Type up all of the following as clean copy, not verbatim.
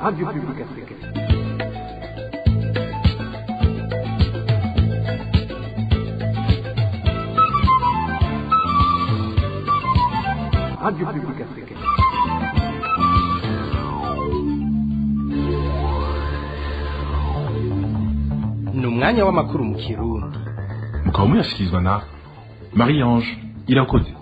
Radio Publique Africaine. Radio Publique Africaine. Ni umwanya w'amakuru mu Kirundi. Mukaba muyashyikirizwa na Marie Ange Irakoze.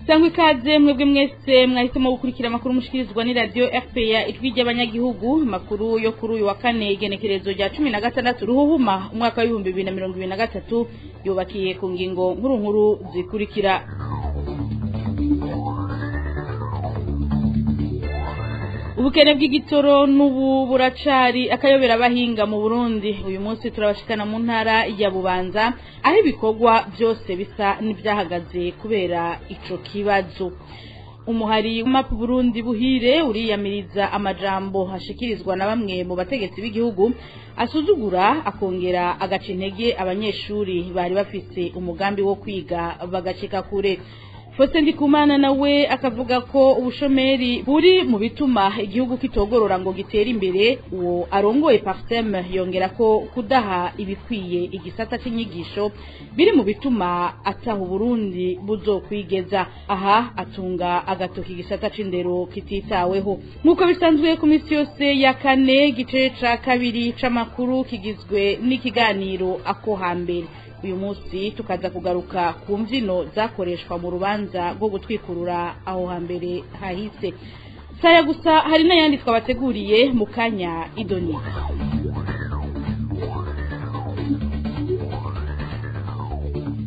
Sangwa ikaze mwebwe mwese mwahisemo gukurikira amakuru mushikirizwa ni radio RPA, Ijwi ry'Abanyagihugu. Amakuru yo kuri uyu wa kane, igenekerezo rya 16 Ruhuhuma umwaka wa 2023, yubakiye ku ngingo nkuru nkuru zikurikira: Ubukene bw'igitoro n'ubu buracari akayobera abahinga mu Burundi. Uyu munsi turabashikana mu ntara ya Bubanza, aho ibikorwa byose bisa n'ibyahagaze kubera ico kibazo. Umuhari Map Burundi Buhire uriyamiriza amajambo hashikirizwa na bamwe mu bategetsi b'igihugu asuzugura akongera agaca intege abanyeshuri bari bafise umugambi wo kwiga bagacika kure. Faustin Ndikumana nawe akavuga ko ubushomeri buri mu bituma igihugu kitogorora ngo gitere imbere. Uwo arongoye Parsem yongera ko kudaha ibikwiye igisata c'inyigisho biri mu bituma ataha Burundi buzokwigeza. Aha atunga agatoki igisata c'indero kititaweho. Nk'uko bisanzwe ku misi yose ya kane, gice ca kabiri c'amakuru kigizwe n'ikiganiro Ako Hambere. Uyu munsi tukaza kugaruka ku mbyino zakoreshwa mu rubanza rwo gutwikurura aho hambere hahise. Saya gusa, hari n'ayandi twabateguriye mu kanya idoni.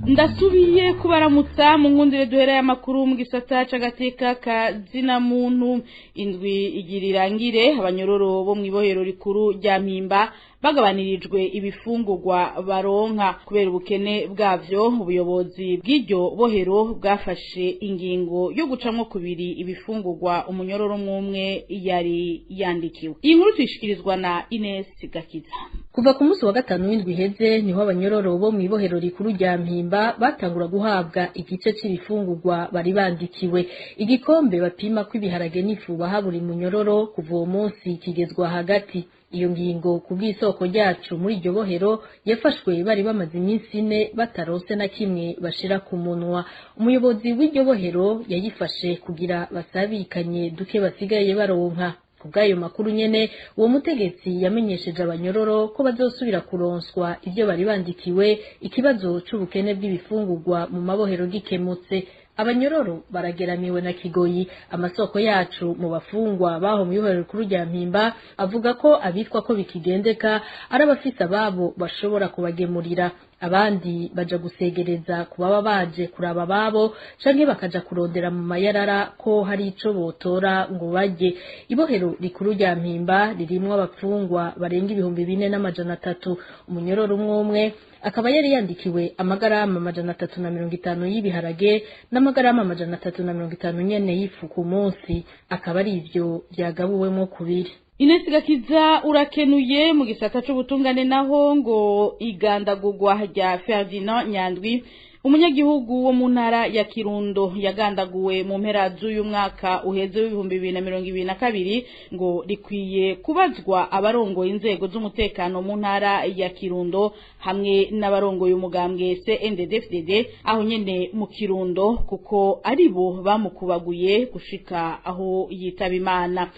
Ndasubiye kubaramutsa mu nkundire. Duhera y'amakuru mu gisata c'agateka ka zina muntu. Indwi igira irangire abanyororo bo mw'ibohero rikuru rya Mpimba bagabanirijwe ibifungurwa baronka kubera ubukene bwavyo. Ubuyobozi bw'iryo bohero bwafashe ingingo yo gucamwo kubiri ibifungurwa umunyororo umwe yari yandikiwe. Iyi nkuru tuyishikirizwa na Ines Gakiza. Kuva ku munsi wa gatanu w'indwi iheze niho abanyororo bo mw'ibohero rikuru rya Mpimba batangura guhabwa igice c'ibifungurwa bari bandikiwe. Igikombe bapima ko ibiharage n'ifu baha buri munyororo kuva uwo munsi kigezwa hagati. Iyo ngingo, ku bw'isoko ryacu muri iryo bohero, yafashwe bari bamaze iminsi 4 batarose na kimwe bashira ku munwa. Umuyobozi w'iryo bohero yayifashe kugira basabikanye duke basigaye baronka. Kubw'ayo makuru nyene, uwo mutegetsi yamenyesheje abanyororo ko bazosubira kuronswa ivyo bari bandikiwe ikibazo c'ubukene bw'ibifungurwa mu mabohero gikemutse. Abanyororo barageramiwe na kigoyi. Amasoko yacu mu bafungwa baho mu ibohero rikuru rya Mpimba avuga ko abitwa ko bikigendeka ari abafise ababo bashobora kubagemurira. Abandi baja gusegereza ku baba baje kuraba ababo canke bakaja kurondera mu mayarara ko hari ico botora ngo barye. Ibohero rikuru rya Mpimba ririmwo abapfungwa barenga 4300. Umunyororo umwe umwe akaba yari yandikiwe amagarama 350 y'ibiharage n'amagarama 350 nyene y'ifu ku munsi, akaba ari ivyo vyagabuwemwo kubiri. Ines Gakiza, urakenuye. Mu gisata c'ubutungane naho, ngo igandagurwa rya Ferdinand Nyandwi, umunyagihugu wo mu ntara ya Kirundo yagandaguwe mu mpera z'uyu mwaka uheze w'2022, ngo rikwiye kubazwa abarongoye inzego z'umutekano mu ntara ya Kirundo hamwe n'abarongoye umugambwe CNDD-FDD aho nyene mu Kirundo, kuko aribo bamukubaguye gushika aho yitaba Imana.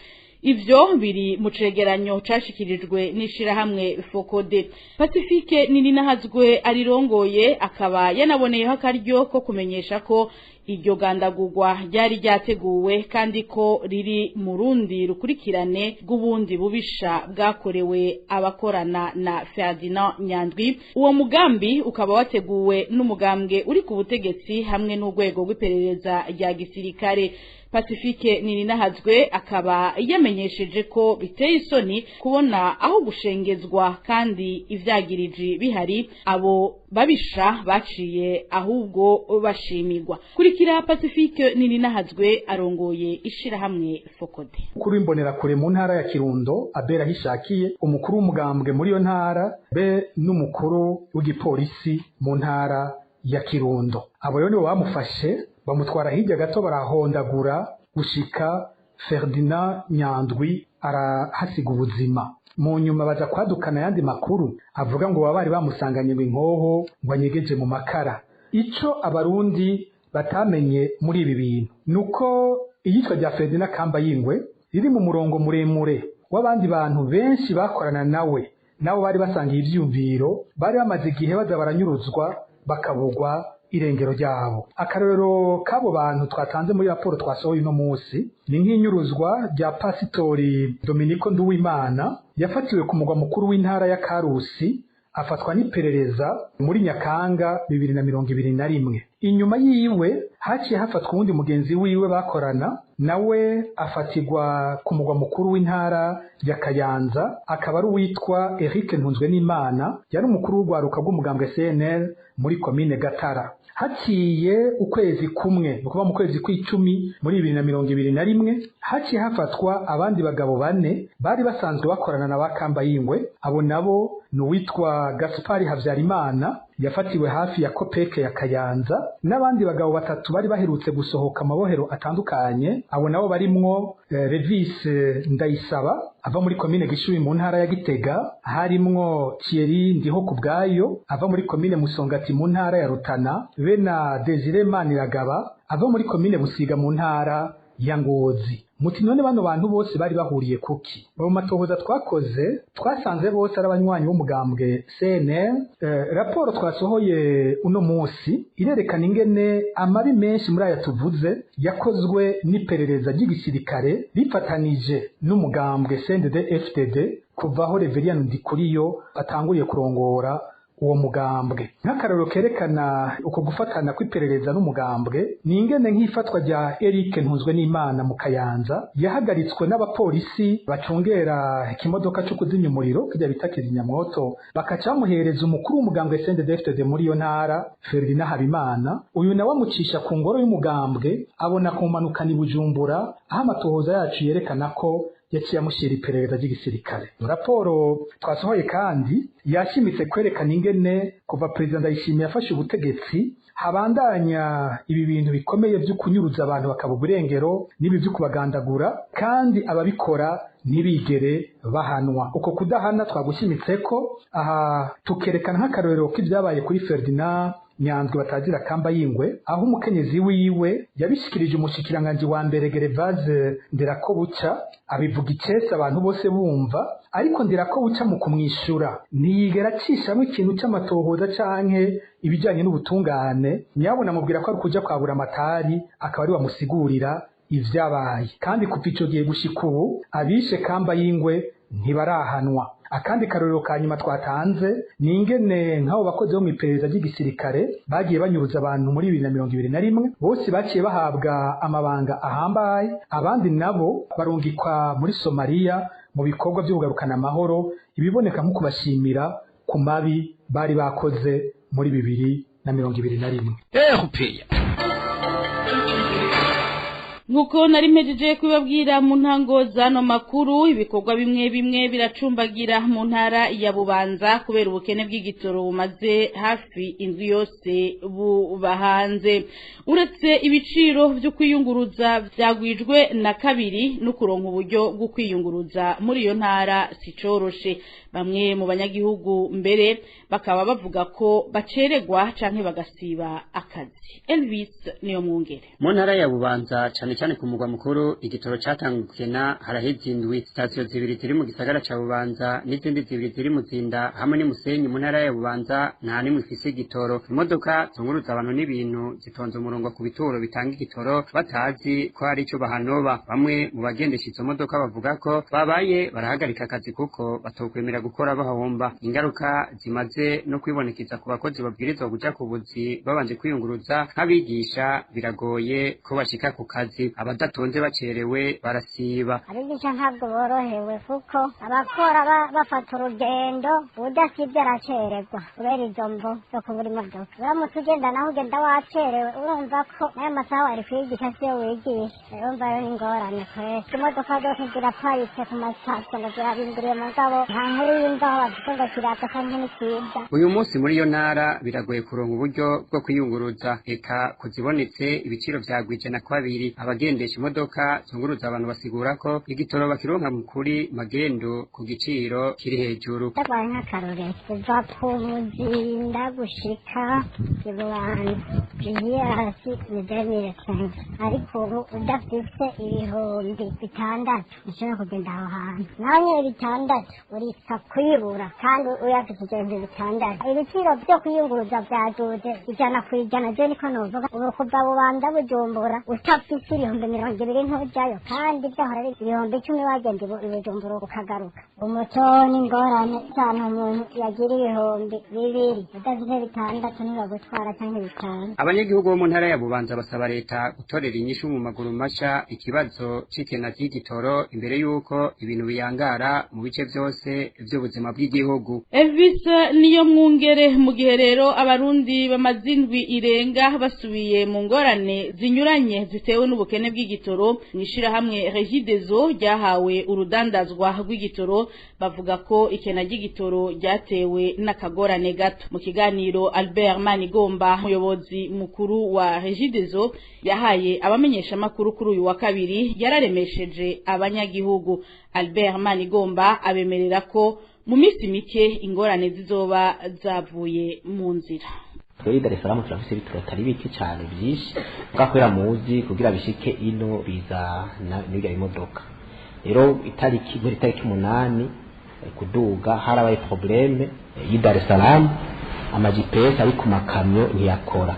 Ivyo biri mu cegeranyo cashikirijwe n'ishirahamwe Fokode. Pacifique Nininahazwe arirongoye akaba yanaboneyeho akaryo ko kumenyesha ko iryo gandagurwa ryari ryateguwe, kandi ko riri mu rundi rukurikirane rw'ubundi bubisha bwakorewe abakorana na Ferdinand Nyandwi. Uwo mugambi ukaba wateguwe n'umugambwe uri ku butegetsi hamwe n'urwego rw'iperereza rya gisirikare. Pacifique Nininahazwe akaba yamenyesheje ko biteye isoni kubona aho gushengezwa kandi ivyagiriji bihari, abo babisha baciye ahubwo bashimirwa. Kurikira Pacifique Nininahazwe arongoye ishirahamwe Fokode. Kuri Imbonerakure mu ntara ya Kirundo Abera Hishakiye, umukuru w'umugambwe muri iyo ntara, be n'umukuru w'igipolisi mu ntara ya Kirundo, abo rero nibo bamufashe, bamutwara hirya gato, barahondagura gushika Ferdinand Nyandwi arahasiga ubuzima. Mu nyuma baza kwadukana ayandi makuru avuga ngo baba bari bamusanganye ngo inkoho ngo anyegeje mu makara. Ico abarundi batamenye muri ibi bintu nuko iyicwa rya Ferdinand Kambayingwe riri mu murongo muremure w'abandi bantu benshi bakorana nawe, nabo bari basangiye ivyumviro, bari bamaze igihe baza baranyuruzwa bakabugwa irengero ryabo. Akarorero k'abo bantu twatanze muri raporo twasohoye uno munsi ni nk'inyuruzwa rya Pasitori Dominico Nduwimana yafatiwe ku mugwa mukuru w'intara ya Karusi, afatwa n'iperereza muri Nyakanga 2021. Inyuma yiwe haciye hafatwa uwundi mugenzi wiwe bakorana nawe, afatirwa ku mugwa mukuru w'intara ya Kayanza, akaba ari uwitwa Eric Ntunzwenimana, yari umukuru w'urwaruka rw'umugambwe CNL muri komine Gatara. Haciye ukwezi kumwe, ni ukuvuga mu kwezi kw'icumi muri 2021, haciye hafatwa abandi bagabo bane bari basanzwe bakorana na ba Kambayingwe. Abo nabo ni uwitwa Gaspari Havyarimana yafatiwe hafi ya Kopeke ya Kayanza, n'abandi bagabo batatu bari baherutse gusohoka amabohero atandukanye. Abo nabo barimwo Revis Ndayisaba ava muri komine Gishubi mu ntara ya Gitega, harimwo Thierry Ndiho kubwayo ava muri komine Musongati mu ntara ya Rutana, be na Desire Maniragaba ava muri komine Busiga mu ntara ya Ngozi. Muti none bano bantu bose bari bahuriye kuki? Mu matohoza twakoze twasanze bose ari abanywanyi b'umugambwe CNL. Raporo twasohoye uno munsi irerekana ingene amabi menshi muri aya tuvuze yakozwe n'iperereza ry'igisirikare rifatanije n'umugambwe CNDD-FDD kuva aho Reverien Ndikuriyo atanguriye kurongora uwo mugambwe. Nk'akarorero kerekana uko gufatana kw'iperereza n'umugambwe ni ingene nk'ifatwa rya Eric Ntunzwenimana mu Kayanza yahagaritswe n'abapolisi bacungera ikimodoka cyo kuzimya umuriro kijya bita kizimyamwoto, bakaca bamuhereza umukuru w'umugambwe CNDD-FDD muri iyo ntara Ferdinand Habimana. Uyu nawe amucisha ku ngoro y'umugambwe abona kumanukana i Bujumbura, aho amatohoza yacu yerekana ko yaciye amushyira iperereza ry'igisirikare. Raporo twasohoye kandi yashimitse kwerekana ingene kuva Perezida Ndayishimiye yafashe ubutegetsi habandanya ibi bintu bikomeye byo kunyuruza abantu bakabugwa irengero n'ibi byo kubagandagura, kandi ababikora ntibigere bahanwa. Uko kudahana twagushimitse ko aha tukerekana nk'akarorero k'ibyabaye kuri Ferdinand Nyanzwe batagira Kambayingwe, aho umukenyezi wiwe yabishikirije umushikiranganji wa mbere Gervase Nderakobuca, abivuga icese abantu bose bumva, ariko Nderakobuca mu kumwishura ntiyigera acishamwo ikintu c'amatohoza canke ibijanye n'ubutungane. Nyabona amubwira ko ari kuja kwabura amatari, akaba ari wamusigurira ivyabaye. Kandi kuva ico gihe gushika ubu abishe Kambayingwe ntibarahanwa. Akandi karorero ka nyuma twatanze ni ingene nk'abo bakozi bo mw'iperereza ry'igisirikare bagiye banyuruza abantu muri 2021, bose baciye bahabwa amabanga ahambaye, abandi nabo barungikwa muri Somalia mu bikorwa byo kugarukana amahoro, ibiboneka nko kubashimira ku mabi bari bakoze muri 2021. Nkuko nari mpejeje kubabwira mu ntango zano makuru, ibikorwa bimwe bimwe biracumbagira mu ntara ya Bubanza kubera ubukene bw'igitoro bumaze hafi indwi yose bubahanze. Uretse ibiciro byo kwiyunguruza byagwijwe na kabiri no kuronka uburyo bwo kwiyunguruza muri iyo ntara sicoroshe. Bamwe mu banyagihugu mbere bakaba bavuga ko baceregwa canke bagasiba akazi. Elvis niyo mwungere. Mu ntara ya Bubanza cyane cyane ku mugwa mukuru igitoro catangukena haraheze indwi. Sitasiyo zibiri ziri mu gisagara ca Bubanza n'izindi zibiri ziri mu Zinda hamwe n'Imusenyi mu ntara ya Bubanza nta nimwe ifise igitoro. Imodoka zunguruza abantu n'ibintu zitonze umurongo ku bituro bitanga igitoro batazi ko hari ico bahanoba. Bamwe mu bagendesha izo modoka bavuga ko babaye barahagarika akazi kuko batokwemera gukora bahomba. Ingaruka zimaze no kwibonekeza ku bakozi babwirizwa kuja ku buzi babanje kwiyunguruza nk'abigisha, biragoye ko bashika ku kazi. Abadatonze bacerewe barasiba. Abigisha ntabwo borohewe kuko abakora bafata urugendo, udasibye aracererwa kubera izo mvo zo kubura imodoka. Uramutse ugenda naho ugenda wacerewe, urumva ko n'ayo masaha wari kwigisha siyo wigisha, urumva yo ni ingorane kweri. Imodoka zose ziraparitse ku masitasiyo ngo zirabindiriye, mugabo nta nkuru y'imvaho bavuga ngo kiraza canke ni kiza. Uyu munsi muri iyo ntara biragoye kuronka uburyo bwo kwiyunguruza, eka kuzibonetse ibiciro vyagwije na kabiri. Abagendesha imodoka zunguruza abantu basigura ko igitoro bakironka mu kuri magendo ku giciro kiri hejuru. Ndagwaye nk'akarorero kuva ku Muzinda gushika Ibubanza hasi ni 2500, ariko ubu udafise 6000 ushobora kugenda aho hantu. Naho nyene 6 uripfa kwibura kandi uyafise 6000. Ibiciro vyo kwiyunguruza vyaduze 100%, je niko novuga. Ubu kuva Bubanza Bujumbura utafise 20,000 ntujayo, kandi vyahora ari 10,000 wagenda Ibujumbura ukagaruka. Umuco n'ingorane cane, umuntu yagira 2000 udafise 6 ntibagutwara canke 5. Abanyagihugu bo mu ntara ya Bubanza basaba leta gutorera inyishu mu maguru masha ikibazo c'ikena ry'igitoro imbere y'uko ibintu biyangara mu bice vyose vy'ubuzima bw'igihugu. Elvis niyo mwungere. Mu gihe rero abarundi bamaze indwi irenga basubiye mu ngorane zinyuranye zitewe n'ubukene bw'igitoro, mw'ishirahamwe Regideso ryahawe urudandazwa rw'igitoro bavuga ko ikena ry'igitoro ryatewe n'akagorane gato. Mu kiganiro Albert Manigomba, umuyobozi mukuru wa Regideso, yahaye abamenyesha makuru kuri uyu wa kabiri, yararemesheje abanyagihugu. Albert Manigomba abemerera ko mu minsi mike ingorane zizoba zavuye mu nzira. Twebwe Dar es Salaam turafise ibitoro atari bike cane vyinshi, kubera muzi kugira bishike ino biza n'ibya imodoka. Rero itariki guhera itariki 8 kuduga harabaye problème y'i Dar es Salaam, ama GPS ari ku makamyo ntiyakora,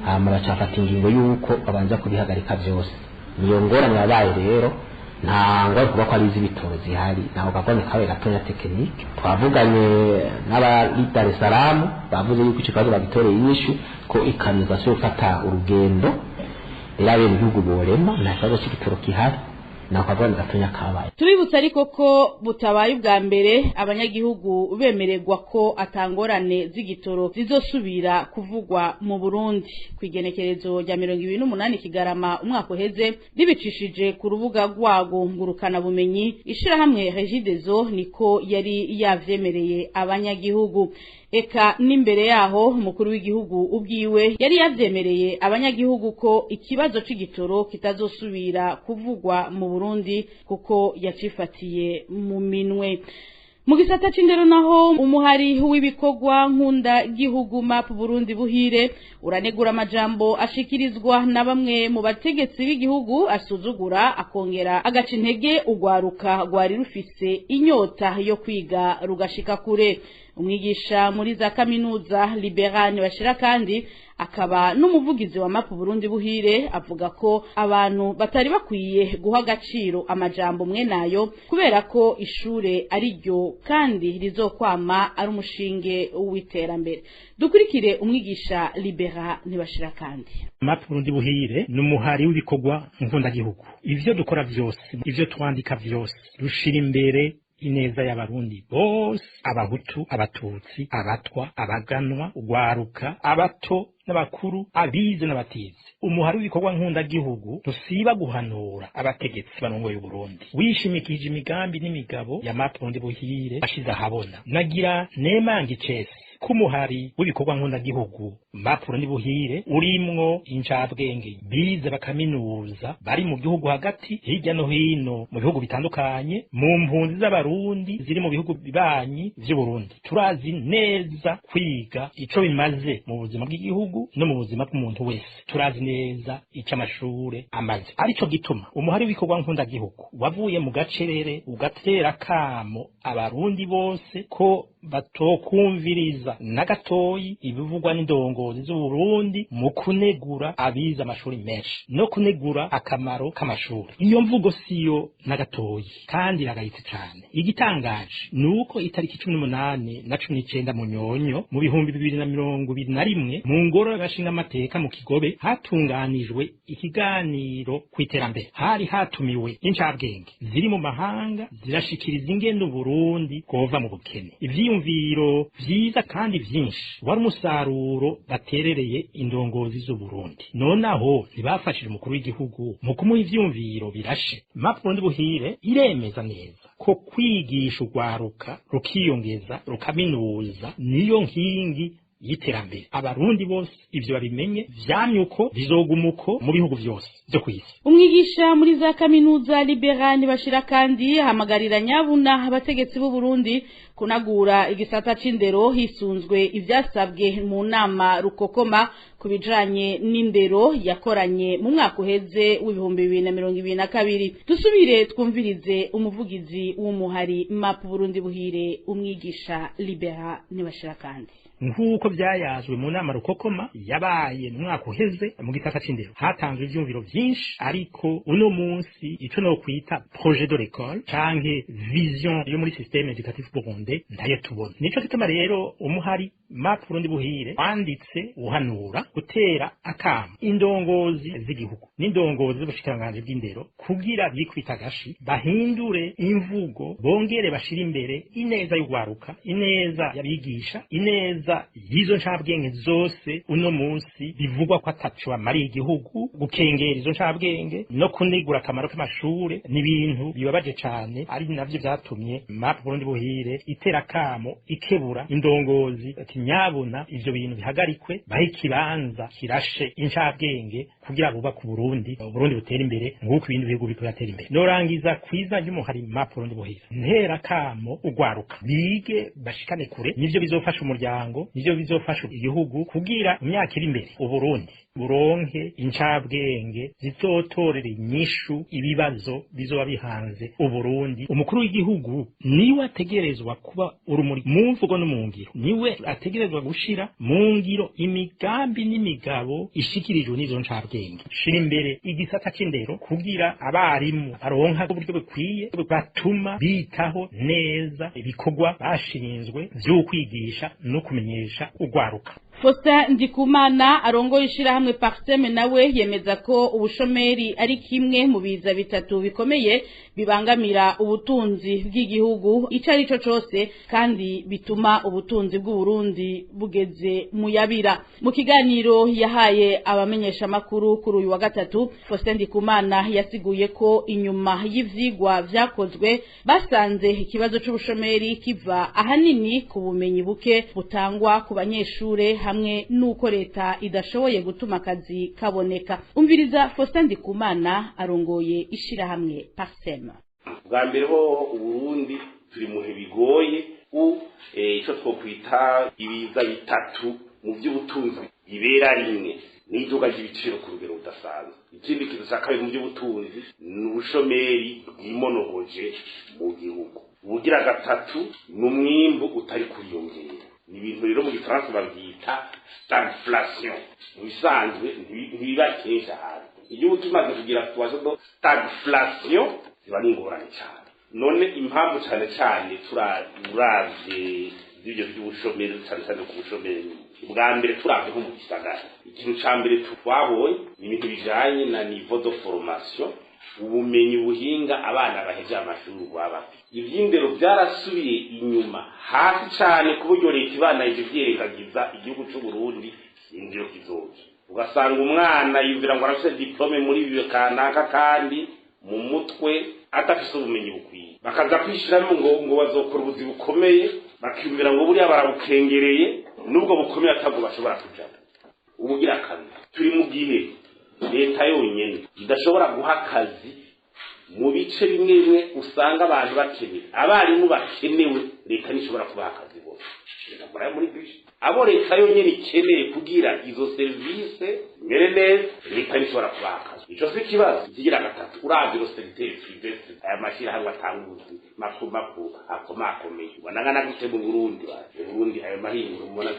hama bacafata ingingo y'uko babanza kubihagarika vyose. Niyo ngorane yabaye rero, nta ngorane kuvuga ko ari iz'ibitoro zihari, ntaho kagorane kabaye gatonya tekinike. Twavuganye n'abari Dar es Salaam, bavuze yuko ico kibazo bagitoreye inyishu, ko ikamyo zasubiye gufata urugendo. Rero abenegihugu borema, nta kibazo c'igitoro gihari, nako kagorane gatonya kabaye. Tubibutsa ariko ko butabaye ubwa mbere abanyagihugu bemererwa ko atangorane z'igitoro zizosubira kuvugwa mu Burundi. Kw'igenekerezo rya 28 Kigarama umwaka uheze, ribicishije ku rubuga rwago ngurukana bumenyi, ishirahamwe Regideso niko yari yavyemereye abanyagihugu. Eka n'imbere yaho umukuru w'igihugu ubwiwe yari yavyemereye abanyagihugu ko ikibazo c'igitoro kitazosubira kuvugwa mu Burundi kuko yacifatiye mu minwe. Mu gisata c'indero naho, umuhari w'ibikorwa nkunda gihugu MAP Burundi Buhire uranegura amajambo ashikirizwa na bamwe mu bategetsi b'igihugu asuzugura akongera agaca intege urwaruka rwari rufise inyota yo kwiga rugashika kure. Umwigisha muri za kaminuza Liberane Bashira kandi akaba n'umuvugizi wa MAP Burundi Buhire avuga ko abantu batari bakwiye guha agaciro amajambo mwe nayo, kubera ko ishure ari ryo kandi rizokwama ari umushinge w'iterambere. Dukurikire umwigisha Libera Ntibashira kandi. MAP Burundi Buhire ni umuhari w'ibikorwa nkundagihugu. Ivyo dukora vyose, ivyo twandika vyose, rushira imbere ineza y'abarundi bose, abahutu, abatutsi, abatwa, abaganwa, urwaruka, abato n'abakuru, abize n'abatize. Umuhari w'ibikorwa nkundagihugu ntusiba guhanura abategetsi barongoye Uburundi, wishimikije imigambi n'imigabo ya MAP Burundi Buhire ashize ahabona. Nagira nemanga icese k'umuhari w'ibikorwa nkundagihugu MAP Burundi Buhire urimwo incabwenge bize bakaminuza bari mu gihugu hagati, hirya no hino mu bihugu bitandukanye, mu mpunzi z'abarundi ziri mu bihugu bibanyi vy'Uburundi. Turazi neza kwiga ico bimaze mu buzima bw'igihugu no mu buzima bw'umuntu wese. Turazi neza ico amashure amaze. Arico gituma umuhari w'ibikorwa nkundagihugu wavuye mu gacerere ugatera kamo abarundi bose ko batokumviriza na gatoyi ibivugwa n'indongozi z'Uburundi mu kunegura abize amashuri menshi no kunegura akamaro k'amashuri. Iyo mvugo siyo na gatoyi kandi iragayitse cane. Igitangaje nuko itariki 18 na 19 Munyonyo mu 2021 mu ngoro y'abashinga amateka mu Kigobe hatunganijwe ikiganiro kw'iterambere. Hari hatumiwe incabwenge ziri mu mahanga zirashikiriza ingene Uburundi bwova mu bukene. Ivyiyumviro vyiza kandi vyinshi wari umusaruro baterereye indongozi z'Uburundi. Nonaho ntibafashije umukuru w'igihugu mu kumuha ivyiyumviro birashe. MAP Burundi Buhire iremeza neza ko kwigisha urwaruka rukiyongeza rukaminuza niyo nkingi y'iterambere. Abarundi bose ivyo babimenye, vyamye uko, bizoguma uko mu bihugu vyose vyo kw'isi. Umwigisha muri za kaminuza Liberani bashira kandi hamagarira nyabuna abategetsi b'u Burundi kunagura igisata c'indero hisunzwe ivyasabwe mu nama rukokoma kubijanye n'indero yakoranye mu mwaka uheze w'2022. Dusubire twumvirize umuvugizi w'umuhari MAP Burundi Buhire, umwigisha Libera Nibashira kandi. Nk'uko byayazwe mu nama rukokoma yabaye mu mwaka uheze mu gisata c'indero, hatanzwe ivyumviro vyinshi, ariko uno munsi ico no kwita projet de l'école canke vision yo muri système éducatif burundais ntayo tubona. Nico gituma rero umuhari MAP Burundi Buhire wanditse uhanura gutera akamo indongozi z'igihugu n'indongozi z'ubushikiranganji bw'indero kugira bikwita agashi, bahindure imvugo, bongere bashire imbere ineza y'ugwaruka, ineza y'abigisha, ineza y'izo ncabwenge zose uno munsi bivugwa ko ataco bamariye igihugu. Gukengera izo ncabwenge no kunigura akamaro k'amashure ni ibintu bibabaje cane, ari navyo vyatumye MAP Burundi Buhire itera akamo, ikebura indongozi ati nyabuna ivyo bintu bihagarikwe, bahe ikibanza kirashe incabwenge kugira bubake Uburundi, Uburundi butere imbere nk'uko ibindi bihugu biriko biratera imbere. Norangiza kwiza ry'umuhari MAP Burundi Buhire ntera akamo ugwaruka, bige bashikane kure, nivyo bizofasha umuryango, nivyo bizofasha igihugu kugira imyaka iri imbere Uburundi buronke incabwenge zizotorera inyishu ibibazo bizoba bihanze Uburundi. Umukuru w'igihugu niwe ategerezwa kuba urumuri mu mvugo no mu ngiro, niwe ategerezwa gushira mu ngiro imigambi n'imigabo ishikirijwe n'izo ncabwenge. Shira imbere igisata c'indero kugira abarimu baronka uburyo bukwiye batuma bitaho neza ibikorwa bashinzwe vy'ukwigisha no kumenyesha ugwaruka. Faustin Ndikumana arongoye ishirahamwe Parseme nawe yemeza ko ubushomeri ari kimwe mu biza bitatu bikomeye bibangamira ubutunzi bw'igihugu ico ari cyo cose, kandi bituma ubutunzi bw'u Burundi bugeze muyabira. Mu kiganiro yahaye abamenyesha makuru kuri uyu wa gatatu, Faustin Ndikumana yasiguye ko inyuma y'ivyigwa vyakozwe basanze ikibazo c'ubushomeri kiva ahanini ku bumenyi buke butangwa ku banyeshure hamwe nuko leta idashoboye gutuma akazi kaboneka. Umviriza Faustin Ndikumana arongoye ishirahamwe Parsem. Bwa mbere ho Uburundi turi mu bigoye, ico twokwita ibiza bitatu mu by'ubutunzi ibera rimwe n'iduka ry'ibiciro ku rugero rudasanzwe. Ikindi kintu cya kabiri mu by'ubutunzi ni ubushomeri bwimonogoje mu gihugu. Ubugira gatatu ni umwimbu utari kuriyongera. Ni ibintu rero mu gifaransa babyita stagflation. Mu bisanzwe ntibiba kenshi ahantu igihugu kimaze kugira situation de stagflation, ziba ari ingorane cyane. None impamvu cyane cyane turavye ibyo by'ubushomeri, cyane cyane ku bushomeri, bwa mbere turavye nko mu gisagara, ikintu ca mbere twabonye ni ibintu bijanye na niveau de formation, ubumenyi buhinga abana baheje amashuri baba. Ivy'indero byarasubiye inyuma hasi cyane ku buryo leta ibana ivyo vyirengagiza. Igihugu c'u Burundi sinzi yo kizoja, ugasanga umwana yumvira ngo arafise diplome muri bibe kanaka, kandi mu mutwe adafise ubumenyi bukwiye, bakaza kwishiramo ngo bazokora ubuzi bukomeye, bakiyumvira ngo buriya barabukengereye, nubwo bukomeye atabwo bashobora kujamo. Ubugira kabiri, turi mu gihe leta yonyene idashobora guha akazi mu bice bimwe bimwe usanga abantu bakenewe, abarimu bakenewe, leta ntishobora kubaha akazi bose. Reka muri bisi abo leta yonyene ikeneye kugira izo serivisi mere neza, leta ntishobora kubaha akazi. Ico si ikibazo. Ikigira gatatu, uravye secteur privé, aya mashirahamwe atanga ubuzi makuru makuru akomakomeye, ubona ngana gute mu Burundi? Mu Burundi ayo mahinguriro ubona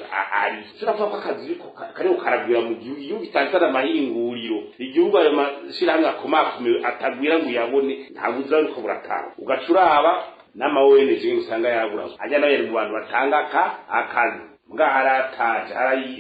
ari turavuga ko akazi kariko karagwira mu gihugu, igihugu kitazana amahinguriro, igihugu ayo mashirahamwe akomakomeye atagwira ngo uyabone, ntabwo uza ariko buratanga. Ugaca uraba n'ama ONG usanga yabura, ajya nayo mu bantu batanga akazi, mbwa harataje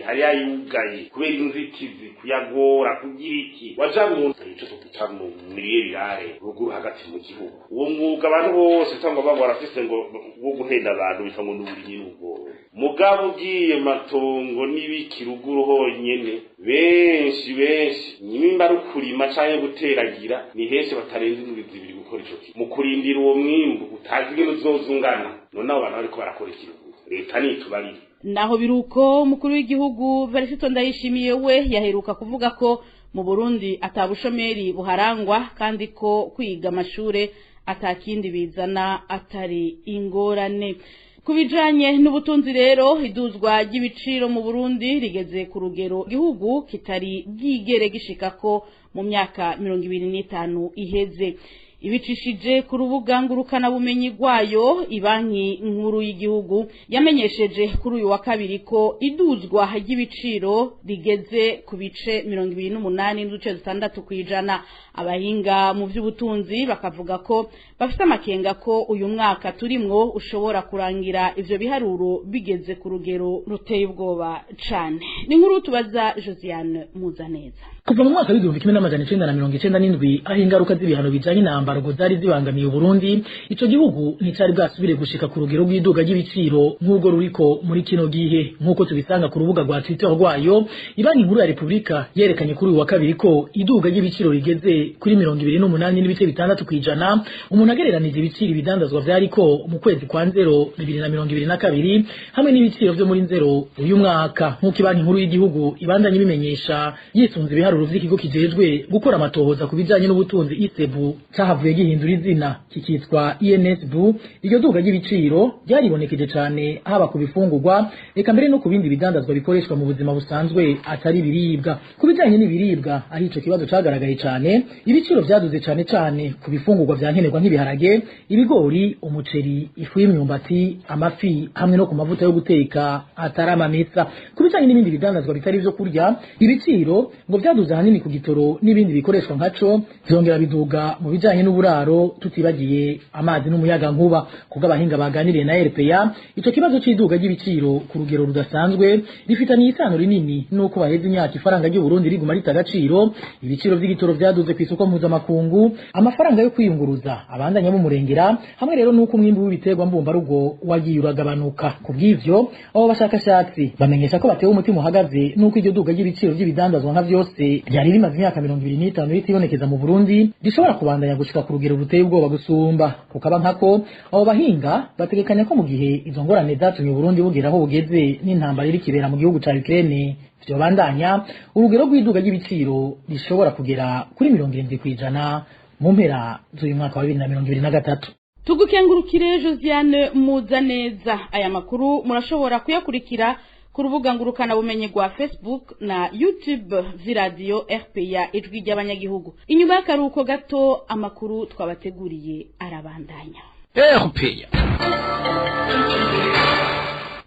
hari ayugaye kubera inzitizi kuyagora kugira iki waja mu ico tukwita mu milieu birare ruguru hagati mu gihugu. Uwo mwuga abantu bose cyangwa baba barafise ngo wo guhenda abantu bitwa ngo n'uburimyi n'ubworozi, mugabo ugiye matongo n'ibiki ruguru honyene, benshi benshi nimba ari ukurima canke guteragira, ni henshi batarenze indwi zibiri gukora ico kintu mu kurindira uwo mwimbu utazi ingene uzozungana. None abo bantu bariko barakora ikiruhuko, leta nitubarire. Naho biruko umukuru w'igihugu Verisito Ndayishimiye we yaheruka kuvuga ko mu Burundi atabushomeri buharangwa kandi ko kwiga amashure atakindi bizana atari ingorane. Kubijanye n'ubutunzi rero, iduzwa ry'ibiciro mu Burundi rigeze ku rugero gihugu kitari bwigere gishikako mu myaka 25 iheze. Ibicishije ku rubuga ngurukana bumenyi rwayo, ibanki nkuru y'igihugu yamenyesheje kuri uyu wa kabiri ko iduzwa ry'ibiciro rigeze ku bice 28.6 kwijana. Abahinga mu by'ubutunzi bakavuga ko bafite amakenga ko uyu mwaka turimwo ushobora kurangira ivyo biharuro bigeze ku rugero ruteye ubwoba cane. Ni nkuru tubaza Josiane Muzaneza. Kuva mu mwaka w'igihumbi kimwe n'amajana icenda na mirongo icenda n'indwi, aho ingaruka z'ibihano bijanye na embargo zari zibangamiye Uburundi, ico gihugu nticari bwasubire gushika ku rugero rw'iduga ry'ibiciro nk'urwo ruriko muri kino gihe. Nk'uko tubisanga ku rubuga rwa Twitter rwayo, ibanki nkuru ya Republika yerekanye kuri uyu wa kabiri ko iduga ry'ibiciro rigeze kuri 28.6 kwijana, umuntu agereranije ibiciro ibidandazwa vyariko mu kwezi kwa nzero 2022 hamwe n'ibiciro vyo muri nzero uyu mwaka. Nk'uko ibanki nkuru y'igihugu ibandanye ibimenyesha yisunze ibiharuro vy'ikigo kijejwe gukora amatohoza ku bijanye n'ubutunzi ISEBU, cahavuye gihindura izina kikitwa INSB, iryo duga ry'ibiciro ryaribonekeje cane haba ku bifungurwa eka mbere no ku bindi bidandazwa bikoreshwa mu buzima busanzwe atari ibiribwa. Ku bijanye n'ibiribwa, aho ico kibazo cagaragaye cane, ibiciro vyaduze cane cane ku bifungurwa vya nkenerwa nk'ibiharage, ibigori, umuceri, ifu y'imyumbati, amafi hamwe no ku mavuta yo guteka atari amamesa. Ku bijanye n'ibindi bidandazwa bitari ivyo kurya, ibiciro ngo vyaduze ahanini ku gitoro n'ibindi bikoreshwa nkaco, vyongera biduga mu bijanye n'uburaro, tutibagiye amazi n'umuyaga nkuba. Kubwo abahinga baganiriye na RPA, ico kibazo c'iduga ry'ibiciro ku rugero rudasanzwe rifitaniye isano rinini nuko baheze imyaka ifaranga ry'u Burundi riguma rita agaciro, ibiciro vy'igitoro vyaduze ku isoko mpuzamakungu, amafaranga yo kwiyunguruza abandanya mumurengera, hamwe rero nuko umwimbu w'ibiterwa mbumbarugo wagiye uragabanuka. Kubw'ivyo abo bashakashatsi bamenyesha ko batewe umutima uhagaze nuko iryo duga ry'ibiciro vy'ibidandazwa nka vyose ryari rimaze imyaka 25 ritibonekeza mu Burundi rishobora kubandanya gushika ku rugero ruteye ubwoba gusumba. Kukaba nkako abo bahinga bategekanya ko mu gihe izo ngorane zatumye Burundi bugera aho bugeze n'intambara iri kibera mu gihugu ca Ukraine vyobandanya, urugero rw'iduga ry'ibiciro rishobora kugera kuri 70% mu mpera z'uyu mwaka wa 2023. Tugukengurukire Josiane Muzaneza. Aya makuru murashobora kuyakurikira ku rubuga ngurukana bumenyi rwa Facebook na YouTube z'iradio RPA ijwi ry'abanyagihugu. Inyuma y'akaruhuko gato, amakuru twabateguriye arabandanya. RPA.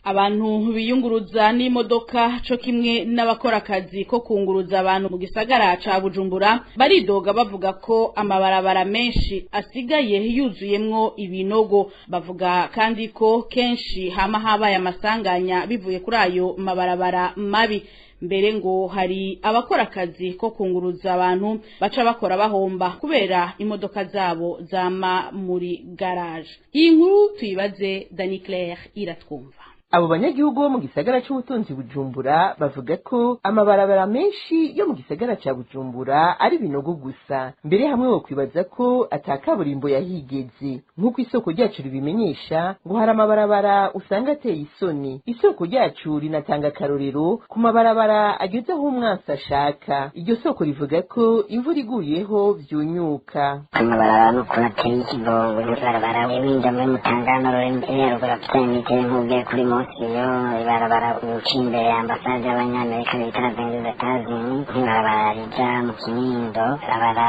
Abantu biyunguruza n'imodoka co kimwe n'abakora akazi ko kunguruza abantu mu gisagara ca Bujumbura baridoga bavuga ko amabarabara menshi asigaye yuzuyemwo ibinogo. Bavuga kandi ko kenshi hama habaye amasanganya bivuye kuri ayo mabarabara mabi. Mbere ngo hari abakora akazi ko kunguruza abantu baca bakora bahomba kubera imodoka zabo zama muri garage. Iyi nkuru tuyibaze Dani Claire iratwumva. Abo banyagihugu bo mu gisagara c'ubutunzi Bujumbura bavuga ko amabarabara menshi yo mu gisagara ca Bujumbura ari binogo gusa, mbere hamwe wo kwibaza ko atakaburimbo yahigeze. Nk'uko isoko ryacu ribimenyesha, ngo hari amabarabara usanga ateye isoni. Isoko ryacu rinatanga akarorero ku mabarabara ageze aho umwansi ashaka. Iryo soko rivuga ko imvura iguyeho vyunyuka. Amabarabara n'ukuntu ateye ikigongo, ibarabara winja muri Mutangana rurengera rugura metero nk'ugiye kuri Mosiyo, ibarabara uca imbere ya ambasade y'abanyamerika bita Vezentazini, nk'ibarabara rija mu Kinindo, ibarabara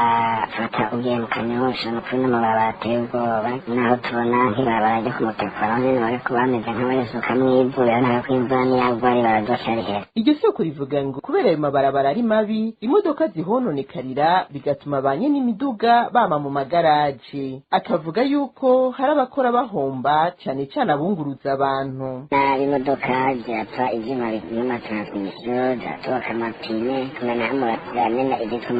fata ugiye mu Kanyosha, n'ukuri n'amabarabara ateye ubwoba. Naho tubona nk'ibarabara ryo ku Mutakura naho nyene bariko bameze nk'abarisukamwo ivu, urabona ko imvura niyagwa ari bararyoshya rihera. Iryo soko rivuga ngo kubera ayo mabarabara ari mabi, imodoka zihononekarira bigatuma ba nyene imiduga bama mu magaraje. Akavuga yuko hari abakora bahomba cane cane abunguruza abantu. Nabi imodoka zirapfa ivyuma vy'amatransmisiyo, ziratoboka amapine, kumena ziramena izitwa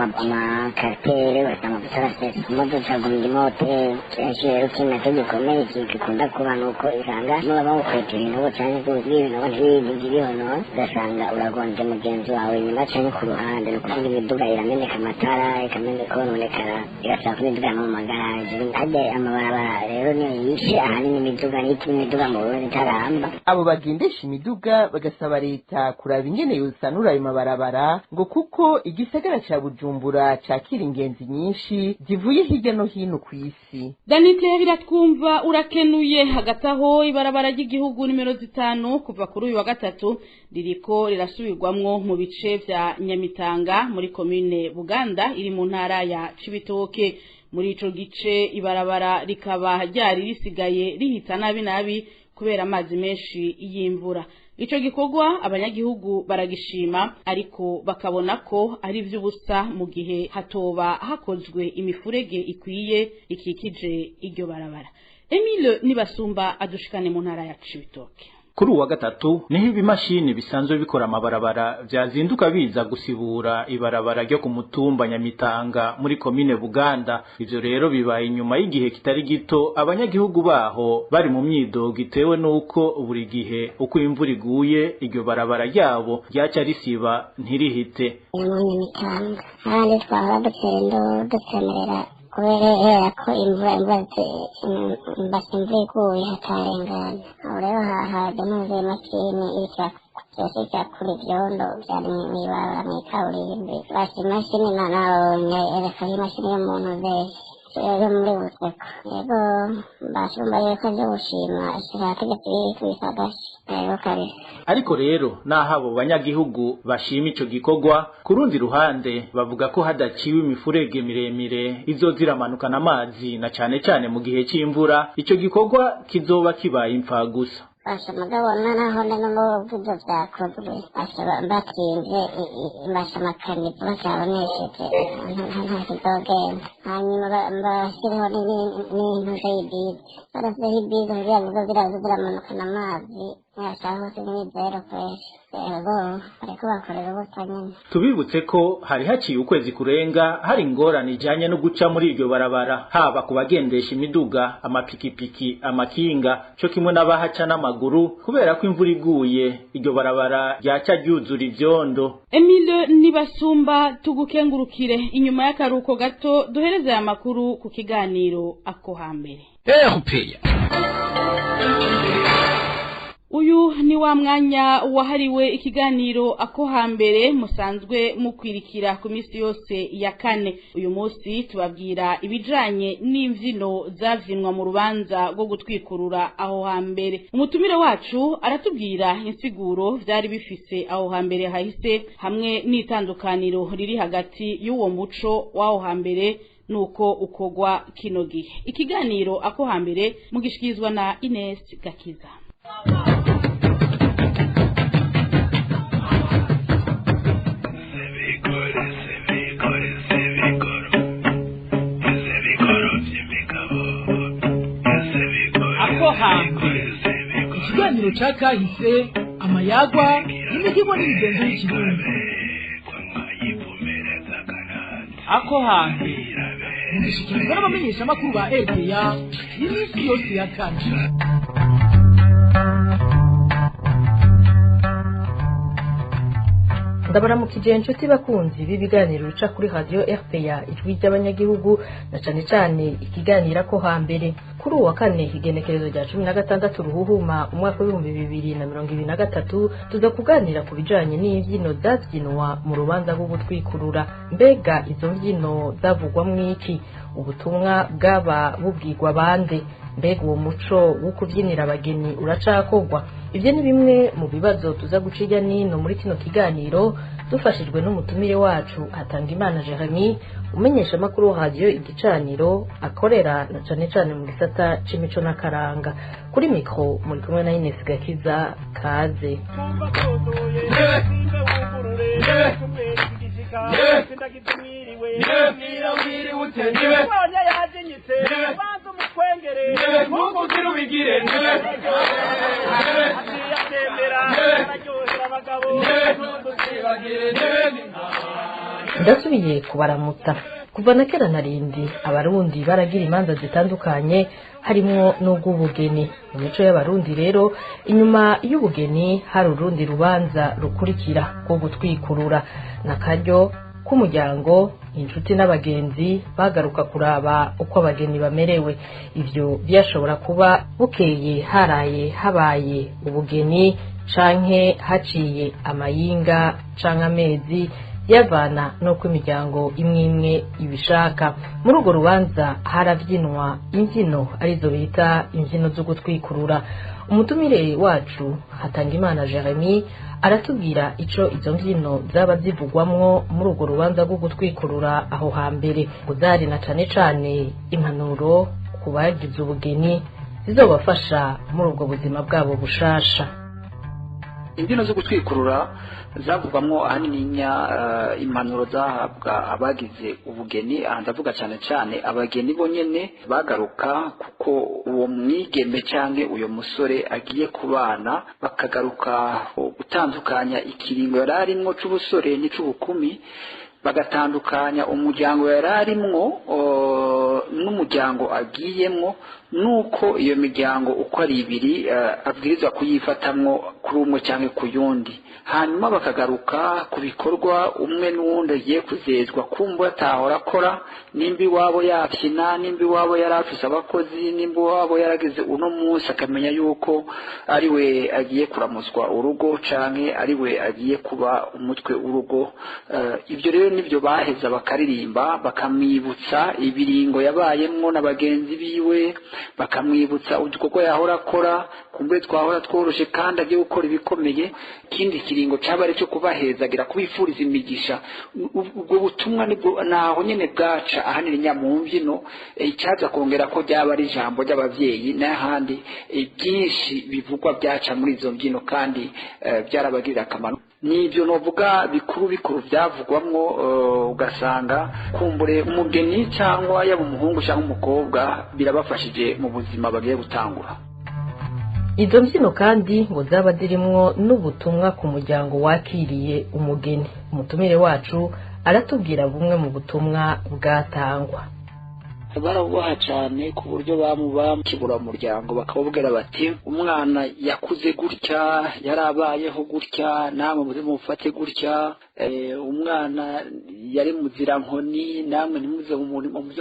amakaritere, ugasanga gusa imodoka gonga imoteri. Kenshi rero ikintu naco gikomeye gikunda kuba nuko usanga muba bawukweta ibinogo canke ibinogo ntibihonora, ugasanga uragonze mugenzi wawe inyuma canke ku ruhande. Ni ukuvuga imiduga irameneka amatara, ikameneka kononekara, igasaba ko imiduga mu magaraje. Harya amabarabara rero niyo yishe ahanini imiduga, niyo ituma imiduga mu Burundi itaramba. Abo bagendesha imiduga bagasaba leta kuraba ingene yosanura ayo mabarabara, ngo kuko igisagara ca Bujumbura cakira ingenzi nyinshi zivuye hirya no hino kw'isi. Danite biratwumva urakenuye. Hagati aho ibarabara ry'igihugu nimero 5 kuva kuri uyu wa gatatu ririko rirasubirwamwo mu bice vya Nyamitanga muri komine Buganda iri mu ntara ya Cibitoke. Muri ico gice ibarabara rikaba ryari risigaye rihita nabi nabi kubera amazi menshi y'imvura. Ico gikorwa abanyagihugu baragishima, ariko bakabona ko ari vy'ubusa mu gihe hatoba hakozwe imifurege ikwiye ikikije iryo barabara. Emile Nibasumba adushikane mu ntara ya Cibitoke. Kuri uwa gatatu niho ibimashini bisanzwe bikora amabarabara vyazinduka biza gusibura ibarabara ryo ku mutumba Nyamitanga muri komine Buganda. Ivyo rero bibaye inyuma y'igihe kitari gito abanyagihugu baho bari mu myidogo itewe nuko buri gihe uko imvura iguye iryo barabara ryabo ryaca risiba ntirihite. Nyamitanga ahandi twahora dutera induru dusemerera kubera ko imvura iguye hatarengana. Aho rero haje nuzuye imashini iriko ivyondo vyari mw'ibarabara mw'ikaburimbi. Basha imashini nabonye ereka imashini yo mu ntuzeyi yo muri Buseko. Yego bashumba yuko vyo gushima abategetsi bikubise agashi. Yego kabisa. Ariko rero naho abo banyagihugu bashima ico gikorwa, ku rundi ruhande bavuga ko hadaciwe imifurege miremire izoziramanukana amazi na cane cane mu gihe c'imvura, ico gikorwa kizoba kibaye impfagusa. Basha mugabo naho n'ubwo ivyo vyakozwe basha batinze basha amakanivo bacabonesheje nta kizogenda. Hanyuma bashireho n'intuze y'ibiza, barasizeho ibiza kugira ngo zizo ziramanukana amazi yasha hose n'imizero kwesha. Yego bariko bakorera ubusa nyene. Tubibutse ko hari haciye ukwezi kurenga hari ingorane ijanye no guca muri iryo barabara, haba ku bagendesha imiduga, amapikipiki, amakinga co kimwe n'abahaca n'amaguru, kubera ko imvura iguye iryo barabara ryaca ryuzura ivyondo. Emile Nibasumba tugukengurukire. Inyuma y'akaruko gato duhereze aya makuru ku kiganiro ako hambere. Uyu ni wa mwanya wahariwe ikiganiro ako hambere musanzwe mukwirikira ku minsi yose ya kane. Uyu munsi tubabwira ibijanye n'imvyino zavyinwa mu rubanza rwo gutwikurura aho hambere. Umutumire wacu aratubwira insiguro vyari bifise aho hambere hahise, hamwe n'itandukaniro riri hagati y'uwo muco w'aho hambere nuko ukogwa kino gihe. Ikiganiro ako hambere mugishikirizwa na Ines Gakiza. Ako hambere ikiganiro ca kahise, amayagwa n'imigirwa n'imigenzo y'ikirundi. Ako hambere mugishikirizwa n'abamenyeshamakuru ba RPA iminsi yose ya kane. Ndabaramukije inshuti bakunzi b'ibiganiro bica kuri radio RPA ijwi ry'abanyagihugu, na cane cane ikiganira ko hambere. Kuri uwa kane igenekerezo rya 16 ruhuhuma umwaka wa 2023 tuza kuganira ku bijanye n'imvyino zavyinwa mu rubanza rwo gutwikurura. Mbega izo mvyino zavugwa mwiki? Ubutumwa bwaba bubwirwa bande? Mbega uwo muco wo kuvyinira abageni uracakorwa? Ivyo ni bimwe mu bibazo tuza guciga nino muri kino kiganiro dufashijwe n'umutumire wacu Hatangimana Jeremy, umenyesha makuru wa radio Igicaniro, akorera na cane cane mu gisata c'imico n'akaranga. Kuri mikro muri kumwe na Ines Gakiza. Kaze. Ndasubiye kubaramutsa. Kuva na kera narindi abarundi baragira imanza zitandukanye harimwo n'ubw'ubugeni. Mu mico y'abarundi rero inyuma y'ubugeni hari urundi rubanza rukurikira rwo gutwikurura, nakaryo k'umuryango, inshuti n'abagenzi bagaruka kuraba uko abageni bamerewe. Ivyo byashobora kuba bukeye haraye habaye ubugeni canke haciye amayinga canke amezi, yavana n'uko imiryango imwe imwe ibishaka. Muri urwo rubanza harabyinwa imbyino arizo bita imbyino zo gutwikurura. Umutumire wacu Hatangimana Jeremy aratubwira ico izo mbyino zaba zivugwamwo muri urwo rubanza rwo gutwikurura aho hambere, ngo zari na cane cane impanuro ku bagize ubugeni zizobafasha muri ubwo buzima bwabo bushasha. Imbyino zo gutwikurura zavugwamwo ahanini impanuro zahabwa abagize ubugeni. Aha ndavuga cyane cyane abageni bonyene bagaruka, kuko uwo mwigeme canke uyo musore agiye kubana, bakagaruka gutandukanya ikiringo yari arimwo c'ubusore n'ic'ubukumi, bagatandukanya umuryango yari arimwo n'umuryango agiyemwo, nuko iyo miryango uko ari ibiri abwirizwa kuyifatamwo kuri umwe cyangwa ku yundi. Hanyuma bakagaruka ku bikorwa umwe n'uwundi agiye kuzezwa, kumva atahora akora, nimba iwabo yabyina, nimba iwabo yari afise abakozi, nimba iwabo yaragize uno munsi akamenya yuko ari we agiye kuramuswa urugo canke ari we agiye kuba umutwe w'urugo. Ibyo rero nibyo baheza bakaririmba, bakamwibutsa ibiringo yabayemwo na bagenzi biwe, bakamwibutsa udukorwa yahora akora kumbe twahora tworoshe kandi agiye gukora ibikomeye. Ikindi kiringo caba ari cyo kubahezagira, kubifuriza imigisha. Ubwo butumwa nibwo naho nyene bwaca ahanini nya mu mbyino. Icaza kongera ko ryaba ari ijambo ry'abavyeyi n'ahandi, byinshi bivugwa byaca muri izo mbyino kandi byarabagirira akamaro. Nibyo novuga bikuru bikuru byavugwamwo, ugasanga kumbure umugeni cyangwa yaba umuhungu cyangwa umukobwa birabafashije mu buzima bagiye gutangura. Izo mbyino kandi ngo zaba zirimwo n'ubutumwa ku muryango wakiriye umugeni. Umutumire wacu aratubwira bumwe mu butumwa bwatangwa. Barabubaha cyane ku buryo bamubakibura umuryango, bakababwira bati umwana yakuze gutya, yarabayeho gutya, namwe muze mufate gutya. Umwana yari muzira nkoni, namwe ntimuze